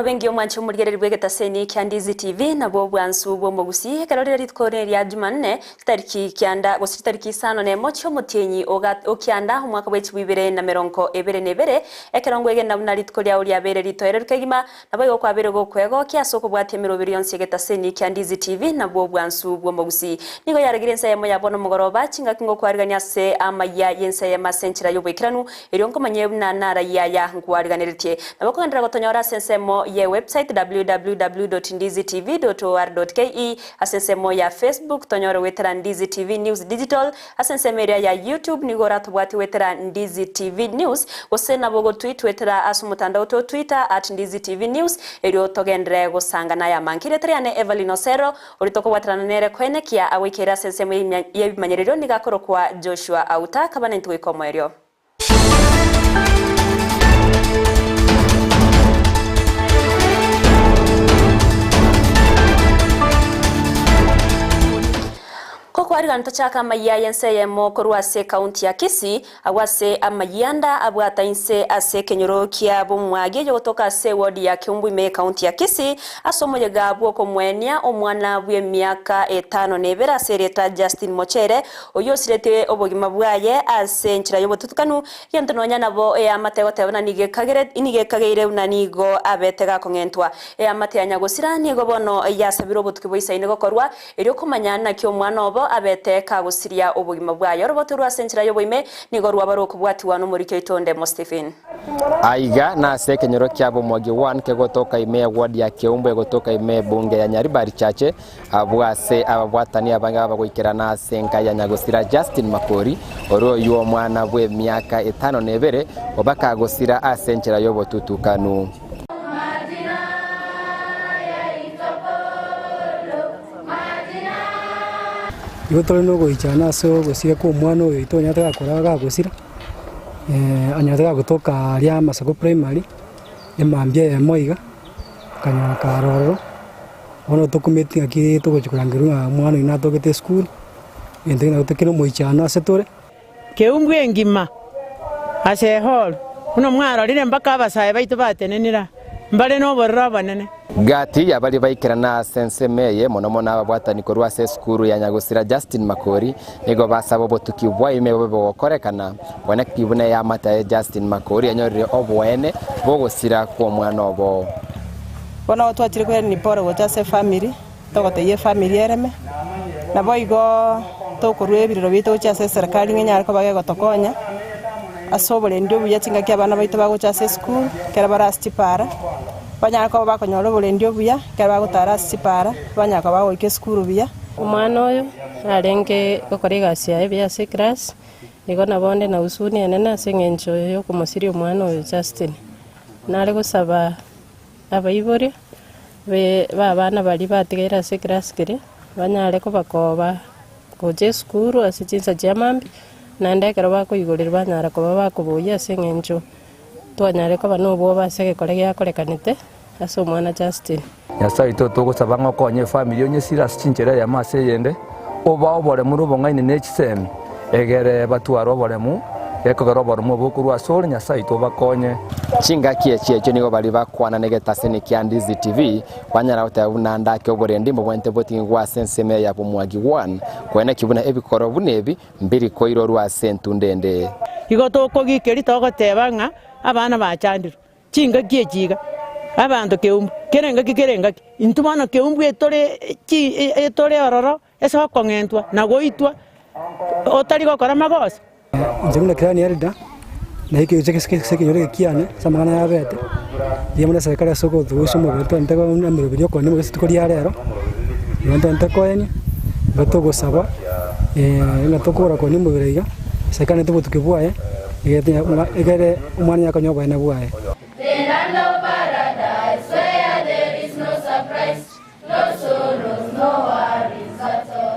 Emegoroba engiya omwanche omorigereri bw'egetaseni kia Ndizi TV nabwo obwansu bw'omogusii ekero rire rituko ria Jumanne chitariki kianda gose chitariki isano nemo chi'omotienyi oga okianda omwaka bwe chibwa ibere na merongo ebere na ebere ekero ngwegena buna rituko riao riabeire ritoereru kegima Naboigo kwabeire gokwegokia ase okobwatia emeroberi yonsi y'egetaseni kia Ndizi TV nabwo obwansu bw'omogusii. Nigo yaregire ense eyemo ya bono mogoroba, chingaki ngokwarigania ase amayia y'ense eyemo ase enchera y'oboikeranu, erio nkomanye buna narayia aya nkwariganeretie. Nabo kogenderera gotonyora ase ensemo ye website www.ndizitv.or.ke, ase ensemo ya Facebook tonyore goetera Ndizi TV News Digital, Ase ensemo eria ya YouTube nigo oratobwatie goetera Ndizi TV News, gose nabo ogotweet goetera ase omotandao oito o Twitter at Ndizi TV News, erio togenderere gosanga naye amange. Erieta riane Evelyn Osero, oria tokobwaterana nere koenekia agoikeire ase ensemo y'ebimanyererio nigo akorokwa Joshua Auta, akaba naintwe goika omoerio. Kokwarigana tochake amayia y'ense eyemo korwa ase ekaunti ya Kisii, agwo ase amayianda abwata inse ase ekenyoro kia Bomwagi eyogotoka ase ewodi ya Kiumbu ime y'ekaunti ya Kisii, ase omoyega bw'okomoenia omwana bw'emiaka etano na ebere ase erieta Justin Mochere, Oyio osiretie obogima bwaye ase enchera y'obotutukanu, gento nonya nabo eamate egoteba buna nigo ekagere nigo ekageire buna nigo abete gakong'entwa. Eamate ya nyagosira nigo bono yasabire obotuki boisaine gokorwa, erio komanya naki omwana obo abete kagosiria obogima bwaye. Oroboto rwa ase enchera y'oboime nigo rwaba rokobwatigwa nomoriki oito Ndemo Stephen. Aiga nase ekenyoro kia Bomwagi 1 kegotoka ime ya ward ya Keumbu egotoka ime ebunge ya Nyaribari Chache Abwo ase ababwatani abange abagoikerana ase enka ya nyagosira Justin Makori, ore oyio omwana bw'emiaka etano na ebere, obakagosira ase enchera y'obotutukanu. Igo tore nogoichana ase ogosira kwa omwana oyo oito onyarete gakora gagosira, onyarete gagotoka aria Amasago Primary, emambia eyemo iga, akanyora kare ororo. Bono tokumeti ng'aki togochia korangerwa ng'a omwana oyio natogete esukuru, egento ekio nabo kere omoichano ase tore. Keumbu engima ase ehall, buna mwarorire mpaka abasae baito batenenire aa, mbare nobororo obonene. Gati y'abaria baikerana ase ensemo eye, mono mono ababwatani korwa ase esukuru ya nyagosira Justin Makori, nigo basaba obotuki bwa ime bobe bogokorekana, bwane ki buna eamate aye Justin Makori anyorire oboene bw'ogosira kw'omwana obo. Bono twachire koirania pole gocha ase efamiri, togotebia efamiri ereme, naboigo tokorua ebirero biaito gochia ase eserekari ng'a enyare koba gegotokonya, ase oborendi obuya chingaki abana baito bagocha ase esukuru, ekero bare ase chipara, banyare koba bakonyora oborendi obuya, ekero bagotara ase chipara, banyare koba bagoika esukuru buya. Omwana oyo narenge gokora egasi yaye buya ase eclass, igo nabo onde na huzuni enene ase eng'encho yokomosiria omwana oyo Justin. Nare gosaba Abaibori b'abana baria batigaire ase ekerasi keria, banyare kobakoba gocha esukuru ase chinsa chia mambia, naende ekero bakoigorerwa banyara koba bakoboyia ase eng'encho twanyare koba na obwoba ase egekore giakorekanete ase omwana Justin. Nyasae oito togosaba ng'a okonye efamiri onye esire ase chinchera eyemo ase eyende, obae oboremu na obong'aini ne chisemi, egere batware oboremu, gekogera oboremu obo bokorwa asore, Nyasae oito obakonye. Chingaki echi echio nigo baria bakwana negetaseni kia Ndizi TV, banyara goteba buna ndake oborendi mbobwenerete boting'igwe ase ensemo eye ya Bomwagi 1, koeneki buna ebikoro buna ebi mbiri koirorwa ase entunda ende. Igo tokogikeria togoteba ng'a abana bachandirwe. Chingaki echi iga, abanto keumbu, kera engaki kera engaki, intwe bono keumbu etore chi etore ororo ase okong'entwa na goitwa, otari gokora magoso. Inche buna clan elder, naikire gocha ase ekenyoro eke kiane ase amang'ana yabete, rigia mono eserekari ase ogotugusia omobere twante emeroberi yokoenia omobere ase rituko ria rero, igo ntwante koenia, igo togosaba ng'a tokora koenia omobere iga, eserekari nete obotuki bwaye, egere omwana onye akonyora oboene bwaye. The land of paradise where there is no surprise, no sorrows, no worries at all.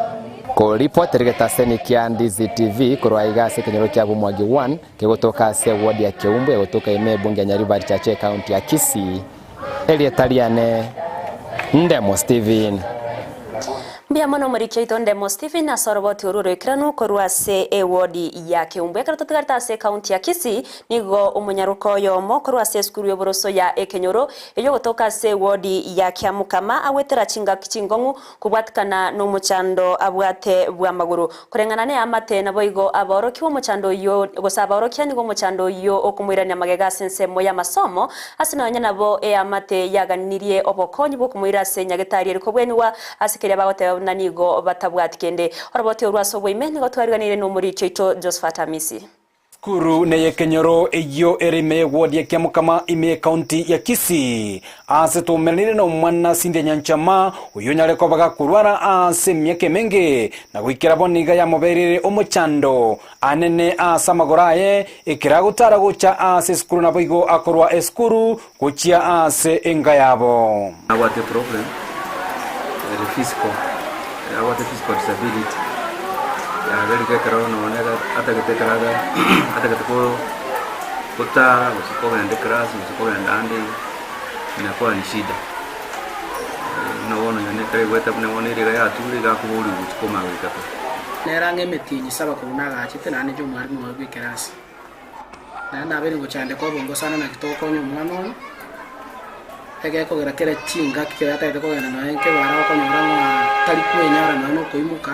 Koripotera egetaseni kia Ndizi TV korwa aiga ase ekenyoro kia Bomwagi 1 kegotoka ase eward ya Keumbu egotoka ime ebunge ya Nyaribari Chache ecounty ya Kisii. Erieta riane Ndemo Stephen. Mbuya mono omoriki oito Ndemo Stephen ase oroboti orwo oroikeranu korwa ase ewodi ya Keumbu. Ekero totigarete ase ekaunti ya Kisii, nigo omonyaroka oyomo korwa ase esukuru y'oboroso ya Ekenyoro eyio ogotoka ase ewodi ya Kiamukama agwetera chingaki chingong'u kobwatikana nomochando abwate bw'amagoro. Koreng'ana neamate naboigo abaorokia omochando oyio gose abaorokia nigo omochando oyio okomoirania magega ase ensemo y'amasomo ase nonya nabo eamate yaganirie obokonyi bw'okomoira ase nyagetari ere kobwenigwa ase keria bagoteba buna nigo batabwati kende. Oroboti orwo ase oboime nigo twariganirie nomoriki oito Josphat Amisi. Sukuru neyekenyoro eyio ere ime y'ewodi ya Kiamokama ime y'ekaunti ya Kisii. Aase twaumeranire nomwana Cynthia Nyanchama oyio onyare koba gakorwara aase emiaka emenge na goikera bono iga yamobereire omochando anene aase amagoro aye ekero agotara gocha aase esukuru naboigo akorwa esukuru gochia aase enka yabo. Abwate problem ere physical, abwate physical disability yagerire ekero nonye atagete ekero abe atagete gotara gose kogenda eclass gose kogenda ande iga inakuwa ni shida. Buna bono nonye ekero aigwete buna bono ere iga yature iga akoboria gochia komanya goika pa. Nere ang'e emetienyi saba korwa nagachete, naende inche omwalimu oye bw'ekerasi. Naende nabeire ngochandeka obongo sana naki togokonya omwana oyo, egekogera kera chingaki kero atagete kogenda nonya nkebara okonyora ng'a tari kwenyara nonya na okoimoka,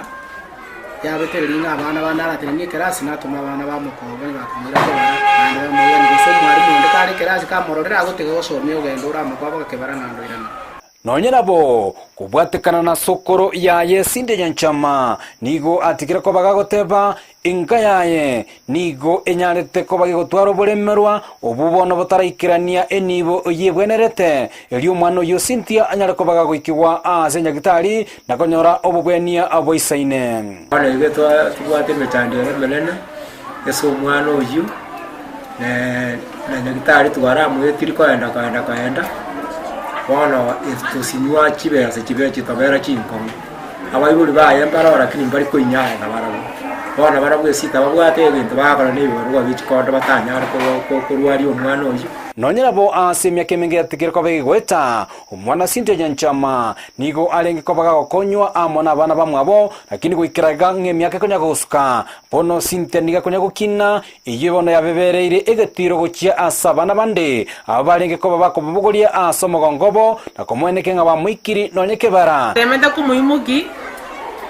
yabetereria ng'a abana bande aratenenie ekerasi natome abana bamokoba onye bakomoira kebara naende bamoiranie gose omwalimu onde kare ekerasi kamororire agotiga gosomia ogenda oramokoba mpaka kebara naende oirane. Nonye nabo, kobwatekana na sokoro yaye Cindy Nyanchama nigo atigire koba gagoteba enka yaye nigo enyarete koba gegotwara oboremerwa obwo bono botaraikerania enibo eyio ebwenerete erio omwana oyio Cynthia anyare koba gagoikigwa aase nyagitari na konyora obobwenia boisaine. Bono iga tobwate emechando ere emenene ase omwana oyio. Na nyagetari twaramoetiri koenda koenda koenda, bono tosinywa chibesa chibe chitobera chinkong'u. Abaibori baye mbaroo lakini mbari koinyara nabarabwo. Bono barabwo esita babwate egento bagokora na ebibarua bie chikondo batanyare korwaria omwana oyio. Nonye nabo ase emiaka emenge yatigire koba egegoeta, omwana Cynthia Nyanchama nigo arenge koba gagokonywa amo nabana bamwabo, lakini goikera iga ng'a emiaka ekonya gosuka, bono Cynthia nigo akonya gokina Eyio bono yabebereire egetiiro gochia ase abana bande, abwo barenge koba bakobabogoria ase omogongo obo, na komoeneke ng'a bamoikiri nonya kebara. Temete komoimoki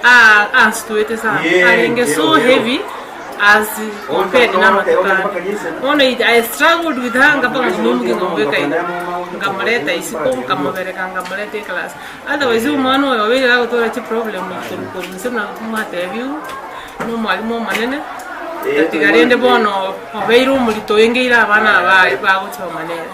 aa anstuete sana arenge so heavy as compared na amatuko ande bono I struggled with her mpaka nkamoimokia nkamobeka igoro nkamoreta isiko nkamobereka nkamoreta eclass otherwise omwana oyo obeire gagotwara chiproblem korwa korwa inse buna mwatebiwa. Nomwalimu omonene, tatiga rende bono obeire omorito oengeire abana aba bagochoma nere.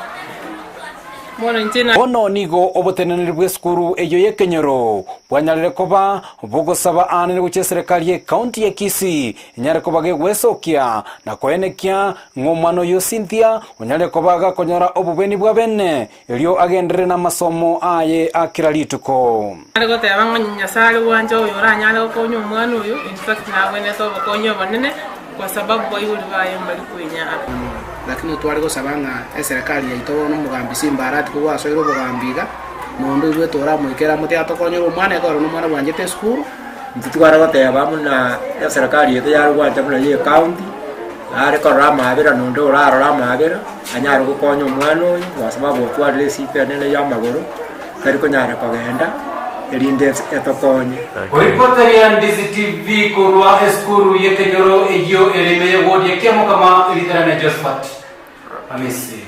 Bono inche na. Bono nigo oboteneneri bw'esukuru eyio y'ekenyoro bwanyarire koba bogosaba aane gochia eserekari y'ecounty ya Kisii enyare koba gegwesokia na koenekia ng'a omwana oyio Cynthia onyarire koba gakonyora obobweni bwa bene Erio agenderere namasomo aye a kera rituko. Nare goteba ng'a onye Nyasae are gwancha oyo oranyare gokonya omwana oyo, in fact nagwenerete obokonyi obonene, kwa sababu baibori baye mbari kwenyara. Lakini tware gosaba ng'a eserekari yaito bono omogambi Simba Arati kogwasoire obogambi iga, nondo oigwete oramoikere amotebi atokonyere omwana ekero nomwana bwanchete esukuru. Intwe tware goteba buna eserekari yaito yare gwancha buna ya ecounty, Nare korora amaabera na onde orarore amaabera, anyare gokonya omwana oyo, kwa sababu otwarire esita enene ya amagoro, tari konyara kogenda, erinde etokonye. Oripoteria Ndizi TV korwa esukuru y'ekenyoro eyio ere ime y'ewodi ya Kiamokama eritanane Josphat Amisi.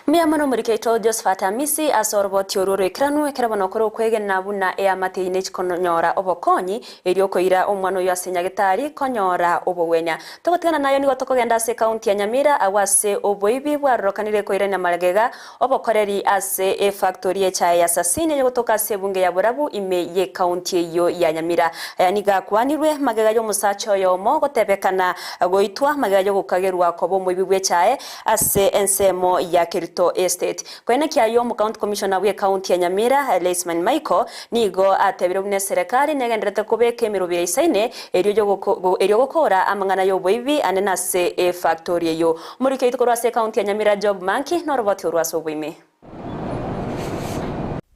Mbuya mono omoriki oito Josephat Amisi ase oroboti orwo oroikeranu ekero bono okore okwegena buna eamate eyio nechi konyora obokonyi erio okoira omwana oyio ase nyagetari konyora obogwenia. Togotigana nayo nigo tokogenda ase ekaunti ya Nyamira agwo ase oboibi bwarorokanire koirania magega obokoreri ase efactori y'echae ya Sasini eyogotoka ase ebunge ya Borabu ime y'ekaunti eyio ya Nyamira. Aya nigo akwanirwe magega y'omosacha oyomo gotebekana goitwa magega y'ogokagerwa koba omoibi bw'echae Ase ensemo ya Kerito Estate. Koenekia ayio omocounty commissioner bw'ecounty ya Nyamira, Leisman Michael, nigo atebire buna eserekari negendererete kobeka emerobio eisaine erio erio gokora amang'ana y'oboibi anene ase efactori eyio. Omoriki oito korwa ase ecounty ya Nyamira Job Manki noroboti orwo ase oboime.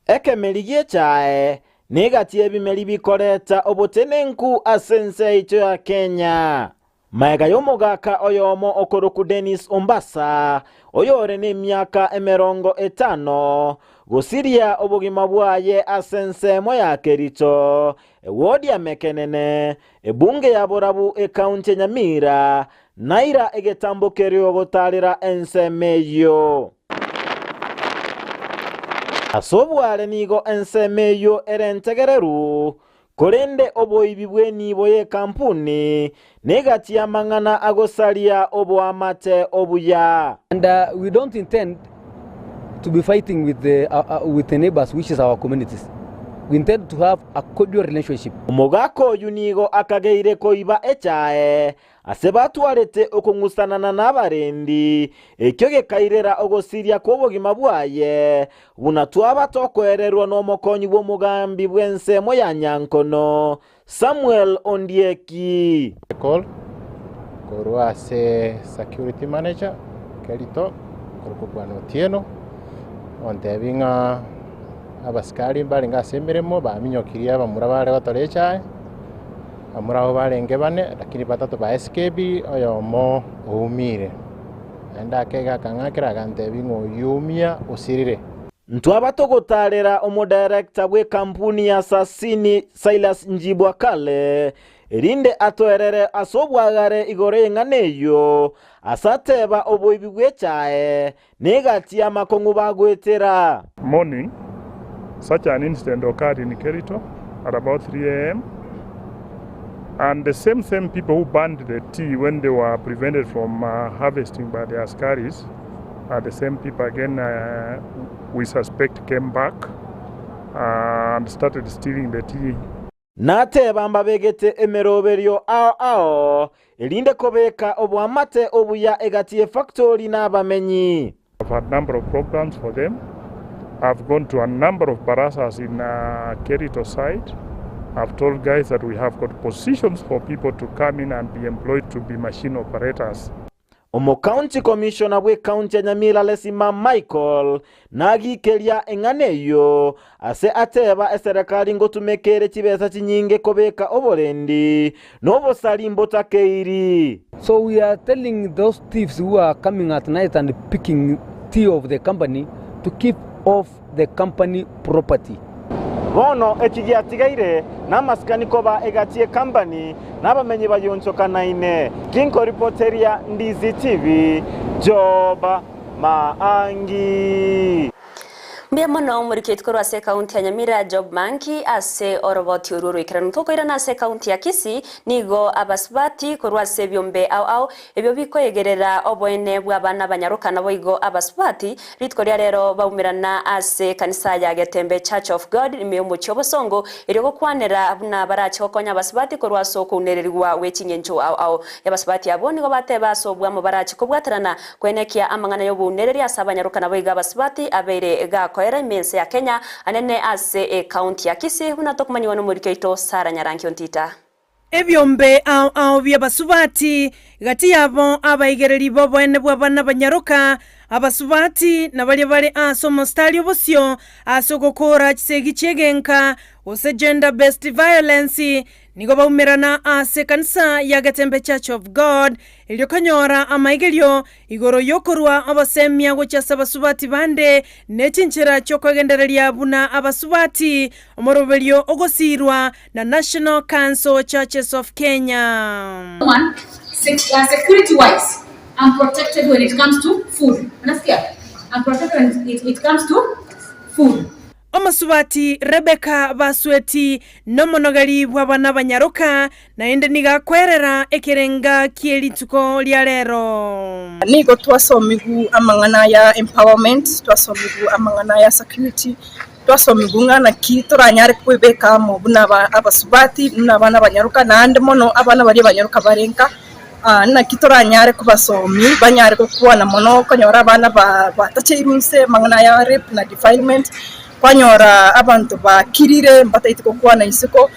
Ekemeri gi'echae. Negati ebimeri bikoreta obotenenku ase ense yaito ya Kenya. Magega y'omogaka oyomo okorokwa Dennis Ombasa, oyore nemiaka emerongo etano, gosiria obogima bwaye ase ensemo ya Kericho, ewodi ya Mekenene, ebunge ya Borabu ekaunti ya Nyamira, naira egetambo kerio gotarera ensemo eyio. Ase obware nigo ensemo eyio ere entegereru, korende oboibi bw'enibo y'ekampuni negati y'amang'ana agosaria oboamate obuya. And we don't intend to be fighting with the, uh, with the neighbors, which is our communities. We intend to have a cordial relationship. Omogaka oyio nigo akageire koiba echae Ase batwarete okong'usanana nabarendi, ekio gekairera ogosiria kw'obogima bwaye, buna twaba tokoererwa nomokonyi bw'omogambi bw'ensemo ya Nyankono, Samuel Ondieki. Call korwa ase security manager Kerito korokwa bwana Otieno ontebia ng'a abasikari mbarenge ase emeremo baminyokirie abamura bare gotora echae. Bamura abwo barenge bane, lakini batato ba SKB, oyomo oumire. Naende akeiga akang'akera agantebia ng'a oyio oumia osirire. Ntwaba togotaarera omodirector bw'ekampuni ya Sasini Silas Njibwa Kale, erinde atoerere ase obwagare igoro y'eng'ana eyio, ase ateba oboibi bw'echae negati y'amakong'u bagoetera. Morning, such an incident occurred in Kericho at about 3 am and the same same people who burned the tea when they were prevented from uh, harvesting by the askaris are the same people again uh, we suspect came back uh, and started stealing the tea. Nateba mbabegete emeroberio ao ao, erinde kobeka oboamate obuya egati y'efactori na abamenyi. I've had number of programs for them. I've gone to a number of barazas in uh, Kerito side. I've told guys that we have got positions for people to come in and be employed to be machine operators. Omocounty Commissioner bw'ecounty ya Nyamira Lesima Michael nagikeria eng'ana eyio ase ateba eserekari ngotumeka ere chibesa chinyinge kobeka oborendi na obosari mbotakeiri. So we are telling those thieves who are coming at night and picking tea of the company to keep off the company property. Bono eki giatigaire namasikani koba egati y'ekambani na abamenyi bayonchokanaine. Ginkoripoteria Ndizi TV, Job Maangi. Mbuya mono omoriketi korwa ase ekaunti ya Nyamira Job Manki ase oroboti orwo oroikeranu. Tokoirana ase ekaunti ya Kisii nigo abasubati korwa ase ebiombe ao ao Ebio bikoegerera oboene bw'abana abanyaroka naboigo abasubati, rituko ria rero baumerana ase ekanisa ya Getembe Church of God ime y'omochie obosongo, erio gokwanera buna barache gokonya abasubati korwa ase okounererigwa gwe ching'encho ao ao. Abasubati abwo nigo bateba ase obwamo barache kobwaterana koenekia amang'ana y'obounereri ase abanyaroka naboigo abasubati abeire gakoera ime ense ya Kenya anene ase ecounty ya Kisii buna tokomanyigwa nomoriki oito Sarah Nyarangi Ontita. Ebiombe ao ao bi'abasubati, gati yabo abaigereri b'oboene bw'abana banyaroka, abasubati, na baria bare ase omositari obosio ase ogokoora chisegi chi'egenka, gose gender based violence, nigo baumerana ase ekanisa ya Getembe Church of God erio konyora amaigerio igoro y'okorua obosemia gochia ase abasubati bande ne chinchera chi'okwegendereria buna abasubati, omoroberio ogosiirwa na National Council Churches of Kenya. One, security wise, I'm protected when it comes to food. Unasikia? I'm protected when it, it comes to food. Omosubati Rebecca Basweti nomonogeri bw'abana abanyaroka, naende nigo akwerera ekerenga kie rituko ria rero. Nigo twasomigwe amang'ana aya empowerment, twasomigwe amang'ana aya security, Twasomigwe ng'a naki toranyare kwebeka amo buna abasubati, buna abana abanyaroka, naende mono abana baria abanyaroka bare nka, naki toranyare kobasomi banyare gokwana mono okonyora abana batacheirwe inse amang'ana aya rape na defilement, kwanyora abanto bakirire mbataeti gokwana isiko,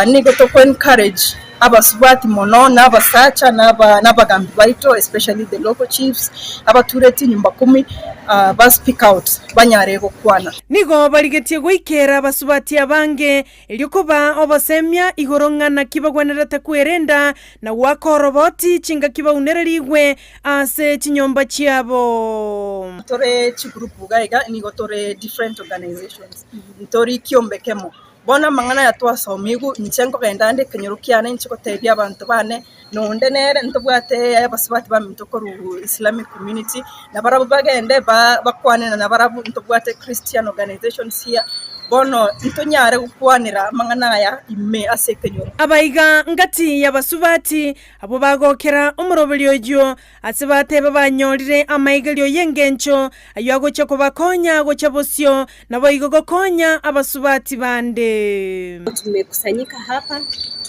nigo toko encourage. Abasubati mono na abasacha na abagambi baito especially the local chiefs, abatureti nyumba kumi ba speak out banyare gokwana. Nigo barigetie goikera abasubati abange, erio kobaa obosemia igoro ng'a naki bagwenerete kwerenda na goaka oroboti chingaki baunererigwe ase chinyomba chiabo. Tore chigroup iga iga nigo tore different organizations, ntori kiombe kemo. Bono amang'ana aya twasomigwe, inche nkogenda ande ekenyoro kiane inche gotebia abanto bane, na onde nere ntobwate abasubati baminto korwa Islamic community, nabarabwo bagende bakwane na nabarabwo ntobwate Christian organizations here, bono ntonyare gokwanera amang'ana aya ime ase ekenyoro. Abaiga ngati y'abasubati abwo bagokera omoroberio oyio Ase bateba banyorire amaigerio y'engencho ayio agochia kobakonya gochia bosio, naboigo gokonya abasubati bande. Tumekusanyika hapa,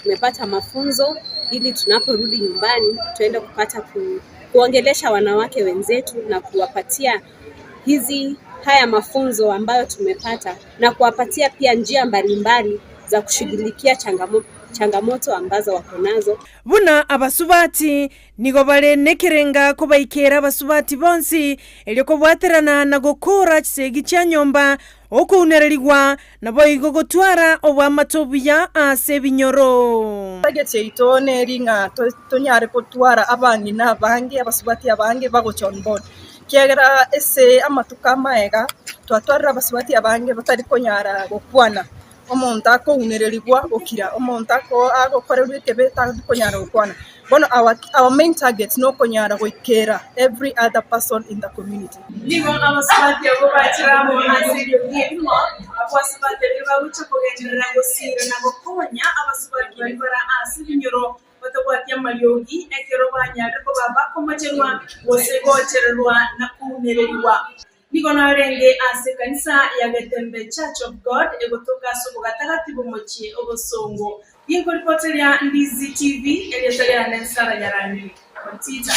tumepata mafunzo ili tunaporudi nyumbani tuende kupata ku, kuongelesha wanawake wenzetu na kuwapatia hizi haya mafunzo ambayo tumepata na kuwapatia pia njia mbalimbali za kushughulikia changamoto, changamoto ambazo wako nazo. Buna abasubati Nigo bare nekerenga kobaikera abasubati bonsi, erio kobwaterana na gokoora chisegi chia nyomba, okounererigwa, naboigo gotwara oboamate obuya ase ebinyoro. Target yaito neri ng'a tonyare gotwara abang'ina abange, abasubati abange bagocha on board, ekiagera ase amatuko amaega twatwarire abasubati abange batari konyara gokwana. Omonto akounererigwa gokira, omonto agokorerwa ekebe tari konyara gokwana. Bono our, our main target nokonyara goikera every other person in the community. Nigo abasubati abwo bachire amo ase eriogi erimo, abwo ase batebire bagochia kogenderera gosiira na gokonya abasubati baria bare ase ebinyoro batabwati amariogi, ekero banyarire koba bakomocherwa, gose gochererwa na kounererigwa. Nigo narenge ase ekanisa ya Getembe Church of God egotoka ase obogatagati bw'omochie obosongo. Ginkoripoteria Ndizi TV, erieta riane Sarah Nyarangi Ontita.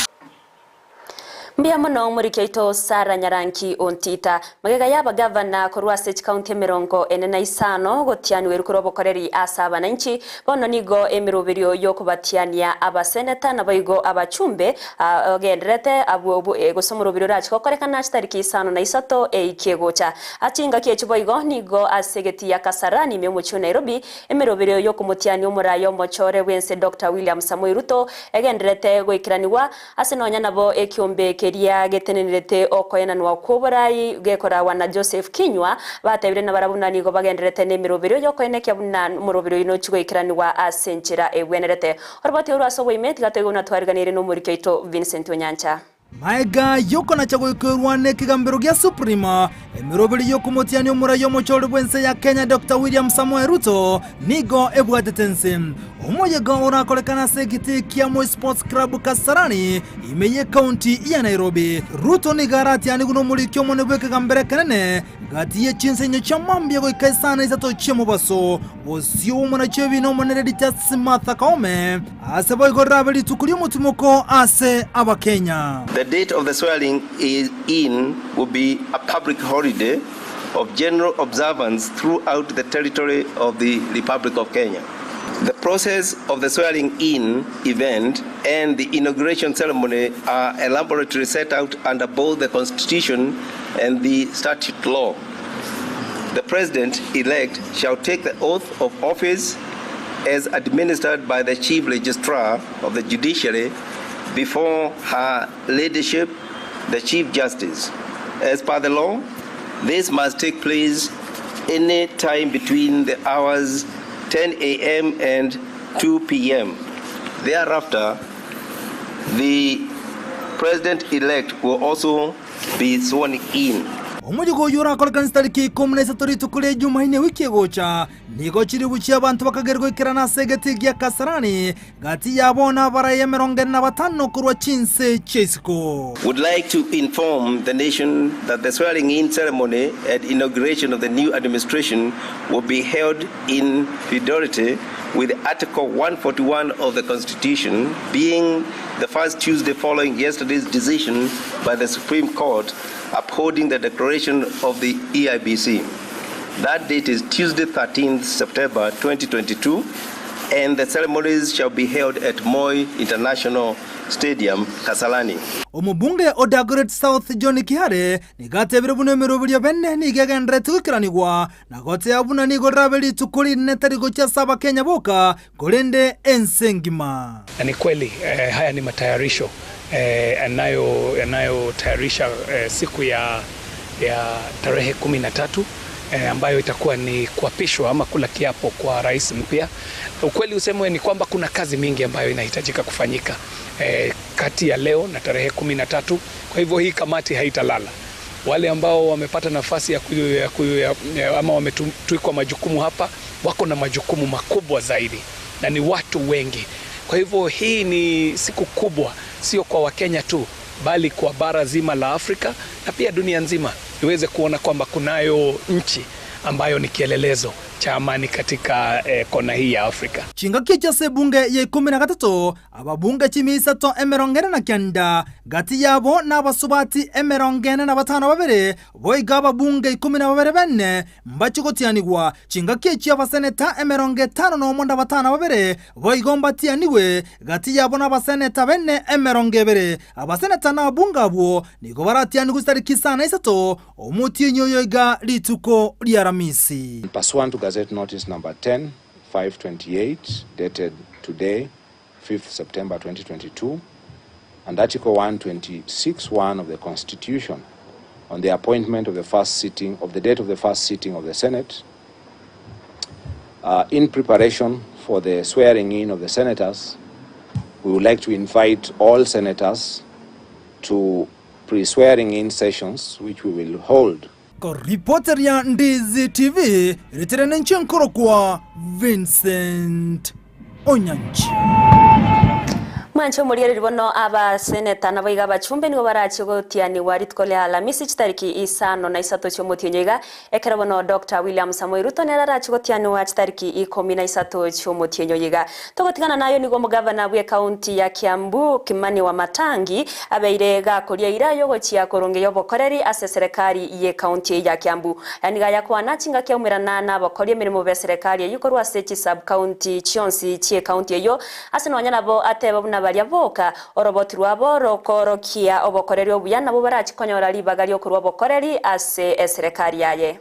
Mbuya mono omoriki oito Sarah Nyarangi Ontita. Magega y'abagavana korwa ase chikaunti emerongo ene na isano gotianiwa korwa obokoreri ase abananchi, bono nigo emeroberio y'okobatiania abaseneta naboigo abachumbe Ogendererete abwo gose omorobiri orache gokorekana chitariki isano na isato eikie gocha. Ase chingaki echio boigo nigo ase egetii ya Kasarani ime omochie o Nairobi, emeroberio y'okomotiania omoraia omochore bw'ense Doctor William Samoei Ruto egendererete goikeranigwa ase nonya nabo ekiombe keria getenenerete okoenanwa kw'oborai gekoragwa na Joseph Kinyua batebire nabarabwo buna nigo bagendererete nemeroberio y'okoenekia buna omoroberi oyio nochie goikeranigwa ase enchera egwenerete. Oroboti orwo ase oboime, tiga toigwe buna twariganirie nomoriki oito Vincent Onyancha. Maega y'okonacha goikerwa n'ekegambero gia Supreme, emeroberi y'okomotiania omorai omochori bw'ense ya Kenya Doctor William Samoei Ruto nigo ebwatete ense. Omoyega orakorekane ase egetii kia Moi Sports Club Kasarani ime y'ekaunti ya Nairobi. Ruto nigo aratianigwe nomoriki omonene bw'ekegambero ekenene gati ye chinsenyo chia mambia goika isano isato chi'omobaso. Bosio bw'omonachi w'ebiina Omonene Richard Martha Koome, ase boigo rirabe rituko ri'omotimoko ase Abakenya. The date of the swearing in will be a public holiday of general observance throughout the territory of the Republic of Kenya. The process of the swearing in event and the inauguration ceremony are elaborately set out under both the Constitution and the statute law. The president elect shall take the oath of office as administered by the chief registrar of the judiciary before her leadership, the chief justice. As per the law, this must take place any time between the hours 10 a.m. and 2 p.m. Thereafter, the president elect will also be sworn in. Omoyega oyio orakorekane chitariki ikomi na isato rituko ria Jumaine ewiki egocha, nigo chiribu chi'abanto bakageria goikerana ase egetii gia Kasarani, gati yabo nabarai emerongo ene na batano korwa chinse chia isiko. Would like to inform the nation that the swearing in ceremony and inauguration of the new administration will be held in fidelity with Article 141 of the Constitution, being the first Tuesday following yesterday's decision by the Supreme Court upholding the declaration of the EIBC. That date is Tuesday, 13th September 2022 and the ceremonies shall be held at Moi International Stadium, Kasarani. Omobunge o Dagoretti South John Kihare nigo atebire buna emeroberio bene nigo egendererete goikeranigwa na goteba buna nigo rirabe rituko rinene tari gochia ase Abakenya boka korende ense engima. Na ni kweli eh, haya ni matayarisho eh, yanayotayarisha eh, siku ya, ya tarehe 13 ambayo itakuwa ni kuapishwa ama kula kiapo kwa rais mpya. Ukweli usemwe ni kwamba kuna kazi mingi ambayo inahitajika kufanyika kati ya leo na tarehe 13. Kwa hivyo hii kamati haitalala. Wale ambao wamepata nafasi ya kuyu, ya kuyu, ya, ya, ama wametwikwa majukumu hapa wako na majukumu makubwa zaidi na ni watu wengi. Kwa hivyo hii ni siku kubwa, sio kwa Wakenya tu, bali kwa bara zima la Afrika na pia dunia nzima iweze kuona kwamba kunayo nchi ambayo ni kielelezo cha amani katika kona hii ya Afrika. Chingaki chia ase ebunge ya 13 ababunge chimisato 49 gati yabo na abasubati 45 boiga ababunge 12 bene mbachigotianigwa chingaki echi abaseneta 51 52 boigo mbatianigwe gati yabo na abaseneta bene 20 abaseneta na abunge abwo nigo baratianigwa chitariki 53 omotienyi oyo iga rituko ria Aramisi. Pursuant to Gazette Notice number 10, 528, dated today, 5th September 2022, and Article 126.1 of the Constitution on the appointment of the first sitting of the date of the first sitting of the Senate, in preparation for the swearing in of the senators, we would like to invite all senators to pre-swearing in sessions which we will hold. Reporter ya Ndizi TV ritirene nchinkoro kwa Vincent Onyanchi. Mwancho muriere bono abaseneta nabo iga abachumbe nigo barachigotianiwa rituko ria Alamisi chitariki 53 chiomotienyo iga ekero bono Dr. William Samoei Ruto nere arachigotianiwa chitariki 13 chiomotienyo iga. Togotigana nayo nigo omogavana bwe county ya Kiambu Kimani Wamatangi abeire gakoria ira yogochia korongeya obokoreri ase serikali ye county ya Kiambu. Yani gayakwana chingaki aumerana na abakoria emirimo be serikali eywo korwa ase chi sub county chionsi chie county eyo ase nonya nabo ateba buna baria boka oroboti rwabo rokorokia obokoreri obuya nabo barachikonyora ribaga riokorwa obokoreri ase eserikali yaye.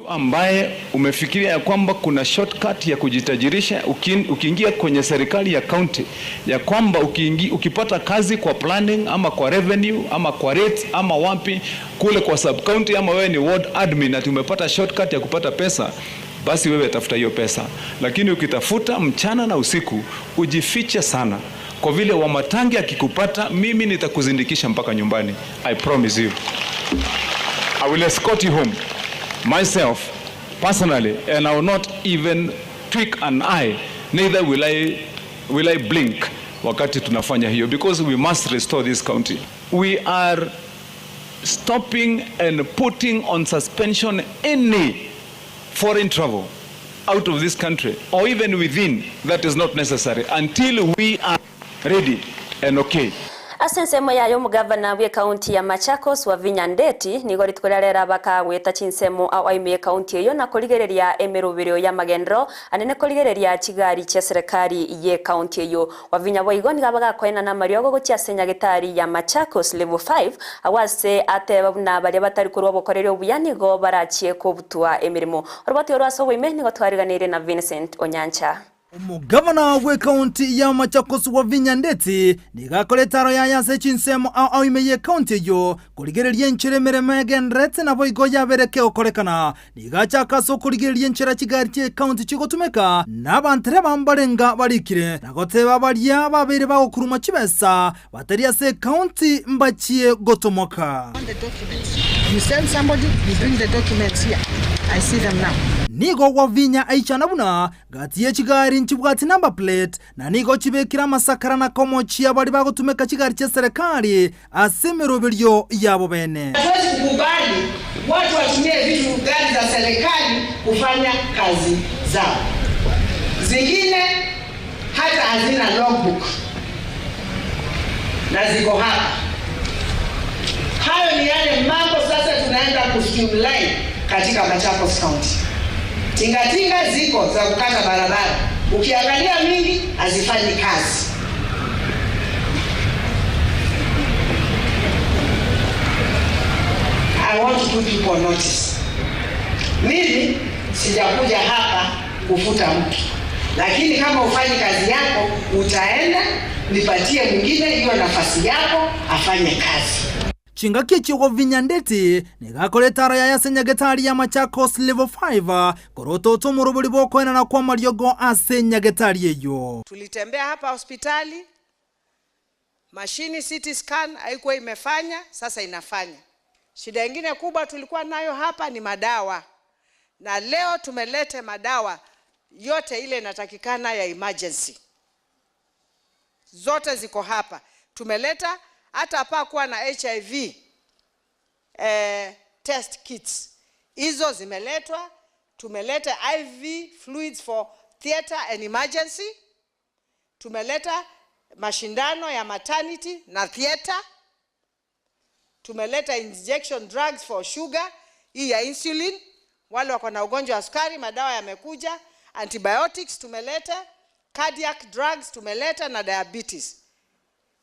Ambaye umefikiria ya kwamba kuna shortcut ya kujitajirisha ukiingia kwenye serikali ya county, ya kwamba ukipata kazi kwa planning ama kwa revenue ama kwa rates ama wapi kule kwa sub county ama wewe ni ward admin ati umepata shortcut ya kupata pesa, basi wewe tafuta hiyo pesa. Lakini ukitafuta mchana na usiku ujifiche sana, kwa vile Wamatangi akikupata, mimi nitakuzindikisha mpaka nyumbani. I promise you. I will escort you home myself personally, and I will not even tweak an eye, neither will I blink wakati tunafanya hiyo, because we must restore this county. We are stopping and putting on suspension any foreign travel out of this country or even within that is not necessary until we are ready and okay. Ase ensemo yayo omogavana bwe county ya Machakos Wavinya Ndeti nigo rituko riria rera bakagweta chinsemo ao aime county eyo na korigereria emeroberio ya magendero anene korigereria chigari chia serikali ye county eyo. Wavinya boigo niga bagakoena na mariogo gochia ase nyagetari ya Machakos level 5 awase ateba buna baria batari korwa obokoreri obuya nigo barachie kobutua emirimo. Oroboti orwo ase oboime nigo twariganire na Vincent Onyancha. Omogavana bwe county ya Machakos Wavinya Ndeti nigakoreta aro yaya ase chinsemo ao aime ye county eyo korigereria enchera emeremo egenderete nabo igo yabereke gokorekana nigachaka ase okorigereria enchera chigari chie county chigotumeka na abantere bambarenga barikire na goteba baria babere bagokuruma chibesa batari ase county mbachie gotomoka. The documents. You send somebody, you bring the documents here. I see them now. Nigo Wavinya aichana buna gati ye chigari nchibwati number plate na nigo chibekira amasakara na komochia bari bagotumeka chigari chia serikali ase emeroberio yabo bene. Hatuwezi kukubali watu watumie vitu gari za serikali kufanya kazi zao. Zingine hata hazina logbook na ziko hapa. Hayo ni yale mambo sasa tunaenda kustreamline katika Machakos County. Tingatinga ziko za kukata barabara. Ukiangalia mingi hazifanyi kazi. I want to put people on notice. Mimi sijakuja hapa kufuta mtu, lakini kama ufanyi kazi yako utaenda nipatie mwingine hiyo nafasi yako afanye kazi. Chingaki echi govinya ndeti nigakorete araya ase nyagetari ya Machakos level 5 korototo omorobori bokoenana kwa mariogo ase nyagetari eyo. Tulitembea hapa hospitali, mashini CT scan haikuwa imefanya, sasa inafanya. Shida ingine kubwa tulikuwa nayo hapa ni madawa, na leo tumeleta madawa yote ile inatakikana ya emergency, zote ziko hapa tumeleta. Hata hapa kuwa na HIV test kits hizo zimeletwa. Tumeleta IV fluids for theater and emergency. Tumeleta mashindano ya maternity na theater. Tumeleta injection drugs for sugar, hii ya insulin, wale wako na ugonjwa wa sukari, madawa yamekuja. Antibiotics tumeleta, cardiac drugs tumeleta na diabetes.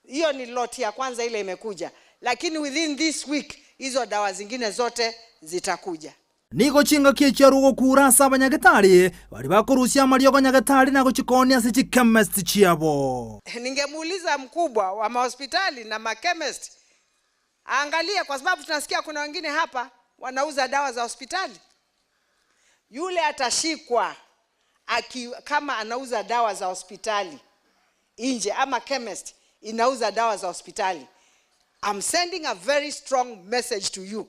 Hiyo ni lot ya kwanza ile imekuja, lakini within this week hizo dawa zingine zote zitakuja. Nigo chingaki echiarwa gokura ase abanyagetari bari bakorusia amariogo nyagetari na gochikonia ase chikemest chiabo. Ningemuuliza mkubwa wa mahospitali na makemist aangalie, kwa sababu tunasikia kuna wengine hapa wanauza dawa za hospitali. Yule atashikwa aki, kama anauza dawa za hospitali nje ama chemist inauza dawa za hospitali. I'm sending a very strong message to you.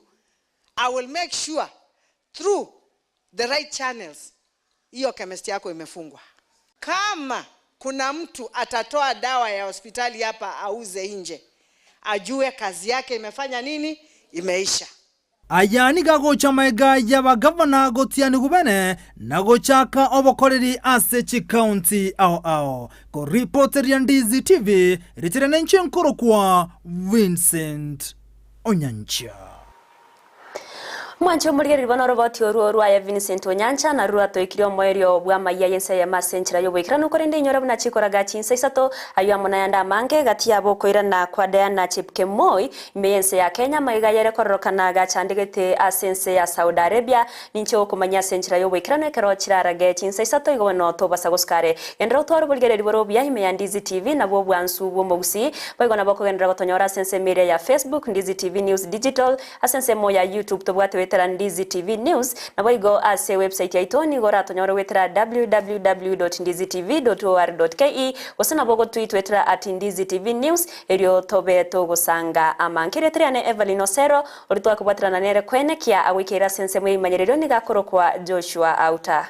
I will make sure through the right channels hiyo chemist yako imefungwa. Kama kuna mtu atatoa dawa ya hospitali hapa auze nje, ajue kazi yake imefanya nini, imeisha. Aya niga gocha maega ya bagavana gotiani gubene na gochaka obokoreri ase chikaunti ao ao koripoteria Ndizi TV ritirene nenche nkoro kwa Vincent Onyancha. Mwancho omorigereri bono oroboti oruo rwaye Vincent Onyancha na ruratoikirie omoerio bwa amaiya y'ense ya ase enchera y'oboikeranu korende inyora buna chikoraga chinsa isato ayo amo nayande amange gati yabo okoirana kwa Diana Chepkemoi ime y'ense ya Kenya maiga yere kororokana gachandegete ase ense ya Saudi Arabia ninche okomanya ase enchera y'oboikeranu ekero chirarage chinsa isato igo bono tobasa gosukare gendera otware oborigereri boro buya ime ya Ndizi TV nabwo bwansu bw'omogusi boigo nabo okogenderera gotonyora ase ense ime ya Facebook Ndizi TV News Digital ase ensemo ya YouTube tobwate wetera Ndizi TV News nabo igo ase website yaito nigo oratonyore wetera www.ndizitv.or.ke gose nabo gotweet wetera at Ndizi TV News erio tobe togosanga amankere triane Evelyn Osero ori twakobwaterana nere kwenekia agwikera ase ensemo ya imanyererio nigakorokwa Joshua Auta.